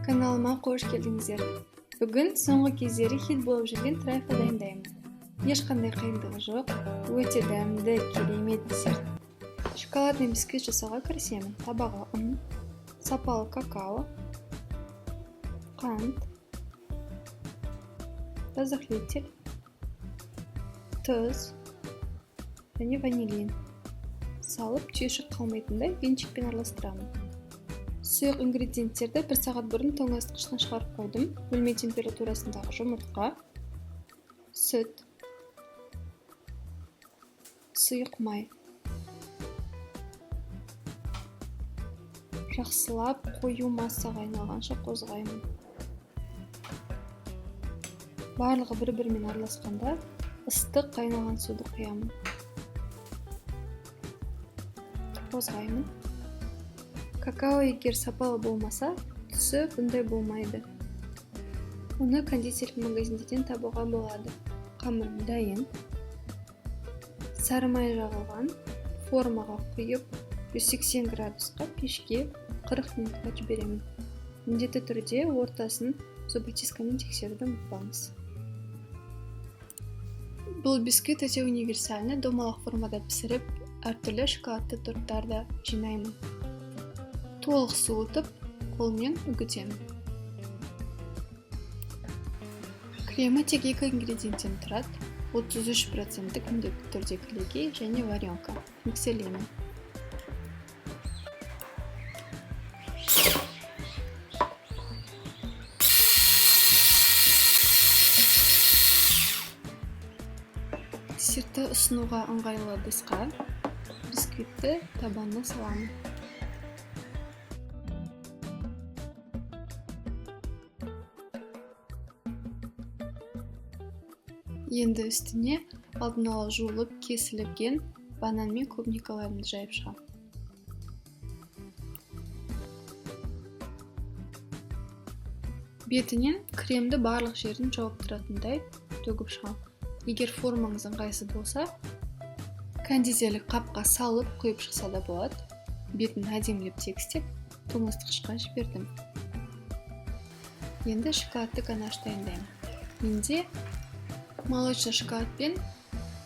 Каналыма қош келдіңіздер. Бүгін соңғы кездері хит болып жүрген трайфл дайындаймын. Ешқандай қиындығы жоқ, өте дәмді, керемет десерт. Шоколадный бисквит жасауға кірісемін. Табаға ұн, сапалы какао, қант, разрыхлитель, тұз және ванилин салып, түйіршік қалмайтындай венчикпен араластырамын. Сұйық ингредиенттерді бір сағат бұрын тоңазытқыштан шығарып қойдым. Бөлме температурасындағы жұмыртқа, сүт, сұйық май. Жақсылап қою массаға айналғанша қозғаймын. Барлығы бір-бірімен араласқанда ыстық қайнаған суды құямын. Қозғаймын. Какао егер сапалы болмаса, түсі бұндай болмайды. Оны кондитерлік магазиндерден табуға болады. Қамырым дайын. Сары май жағылған формаға құйып, 180 градусқа пешке 40 минутқа жіберемін. Міндетті түрде ортасын зуботискамен тексеруді ұмытпаңыз. Бұл бисквит өте универсальный, домалақ формада пісіріп, әртүрлі шоколадты торттар да жинаймын. Толық суытып, қолмен үгітемін. Кремі тек екі ингредиенттен тұрады. 33% міндетті түрде кілегей және варенка. Миксерлеймін. Десертті ұсынуға ыңғайлы ыдысқа бисквитті табанына саламын. Енді үстіне алдын ала жуылып кесілген банан мен клубникаларымды жайып шығамын. Бетінен кремді барлық жерін жауып тұратындай төгіп шығамын. Егер формаңыз ыңғайсыз болса, кондитерлік қапқа салып құйып шықса да болады. Бетін әдемілеп тегістеп, тоңазытқышқа жібердім. Енді шоколадты ганаш дайындаймын. Менде молочный шоколад пен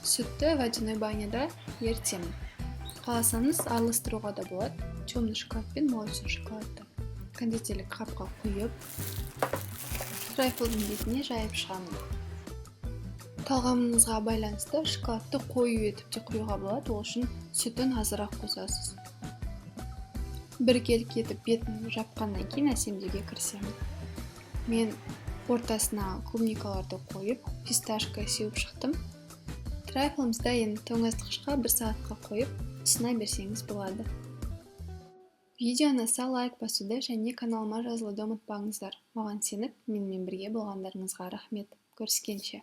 сүтті водяной баняда ерітемін. Қаласаңыз араластыруға да болады. Темный шоколад пен молочный шоколадты кондитерлік қапқа құйып, трайфлдың бетіне жайып шығамын. Талғамыңызға байланысты шоколадты қою етіп те құюға болады, ол үшін сүтін азырақ қосасыз. Біркелкі етіп бетін жапқаннан кейін әсемдеуге кірісемін. Мен ортасына клубникаларды қойып, фисташка сеуіп шықтым. Трайфлымыз дайын. Тоңазытқышқа бір сағатқа қойып, ұсына берсеңіз болады. Видео ұнаса лайк басуды және каналыма жазылуды ұмытпаңыздар. Маған сеніп, менімен бірге болғандарыңызға рахмет. Көріскенше.